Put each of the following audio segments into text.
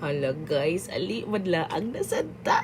Hala guys, ali madla ang nasad ta.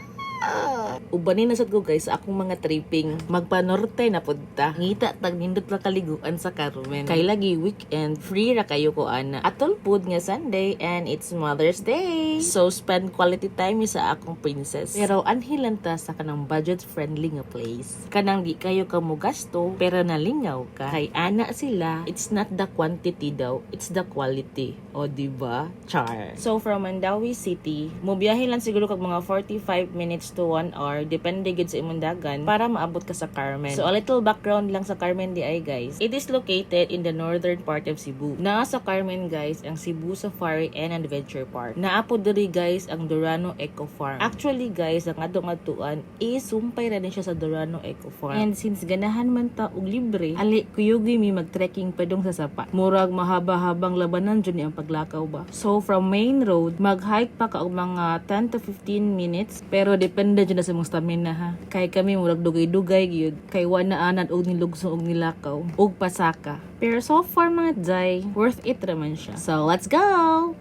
Ubanin na sad ko, guys, sa akong mga tripping. Magpanorte na pud ta. Ngita tag nindot ra kaliguan sa Carmen. Kay lagi weekend, free ra kayo ko ana. Atol pud nga Sunday and it's Mother's Day. So spend quality time mi sa akong princess. Pero anhilan ta sa kanang budget friendly nga place. Kanang di kayo ka mo gasto pero nalingaw ka. Kay ana sila, it's not the quantity daw, it's the quality. O di ba? Char. So from Mandaue City, mobiyahe lang siguro kag mga 45 minutes to 1 hour, depende gid sa imong dagan para maabot ka sa Carmen. So a little background lang sa Carmen diay, guys. It is located in the northern part of Cebu. Naa sa Carmen, guys, ang Cebu Safari and Adventure Park. Naa po diri, guys, ang Durano Eco Farm. Actually guys, ang adtong adtuan is sumpay ra din siya sa Durano Eco Farm. And since ganahan man ta og libre, ali kuyugi mi mag-trekking padung sa sapa. Murag mahaba-habang labanan jud ni ang paglakaw ba. So from main road, mag-hike pa ka og mga 10 to 15 minutes, pero depende jud na sa imong stamina ha. Kay kami murag dugay-dugay gyud kay wa na anad og nilugso og nilakaw og pasaka. Pero so far, mga day, worth it raman siya. So let's go!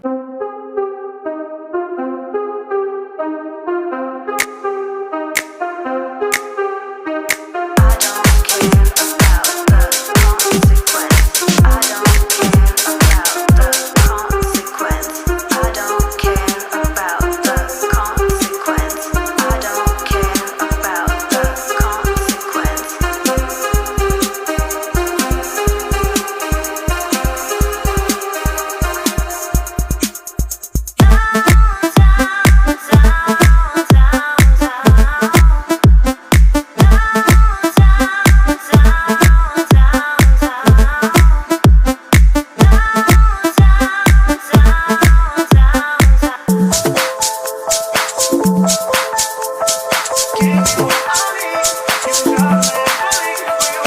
I don't care about the consequence. I don't care about the consequence. I don't care about the consequence. I don't care about the consequence.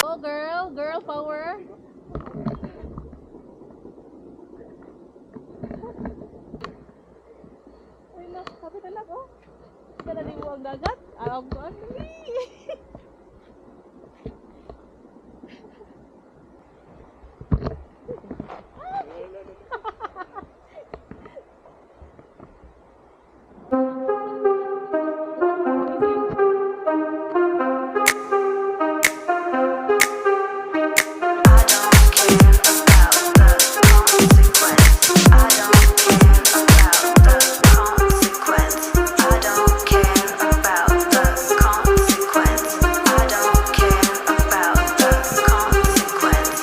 Go girl, girl power. Ay na, sabi na lang oh. Kanaling mo ang dagat. Alam ko ano eh. I don't care about the consequence. I don't care about the consequence. I don't care about the consequence. I don't care about the consequence.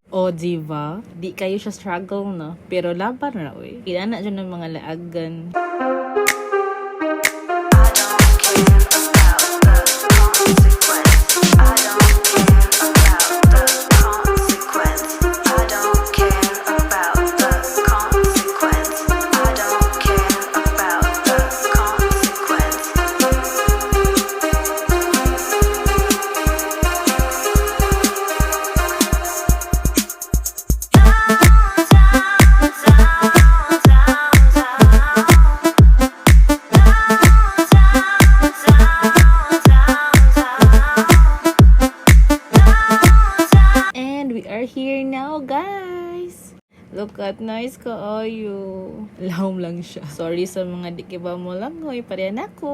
O, di ba? Di kayo siya struggle, no? Pero laban ra, oy. Inana dyan ng mga laagan. I don't care about the consequence. I don't care about the consequence. I don't care about the consequence. I don't care about the consequence. And we are here now, guys! Look at nice kaayo. Lahom lang siya. Sorry sa mga di kibaw mo langoy. Parehan ako.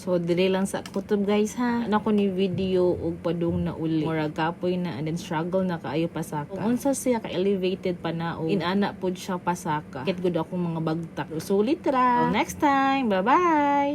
So dire lang sa kutob, guys, ha. Ano ko ni video og padung na uli. Murag kapoy na and then struggle na kaayo pasaka. Kung unsa siya ka elevated pa na o inana pod siya pasaka. Kit gud akong mga bagtak. Sulit ra. Next time. Bye bye.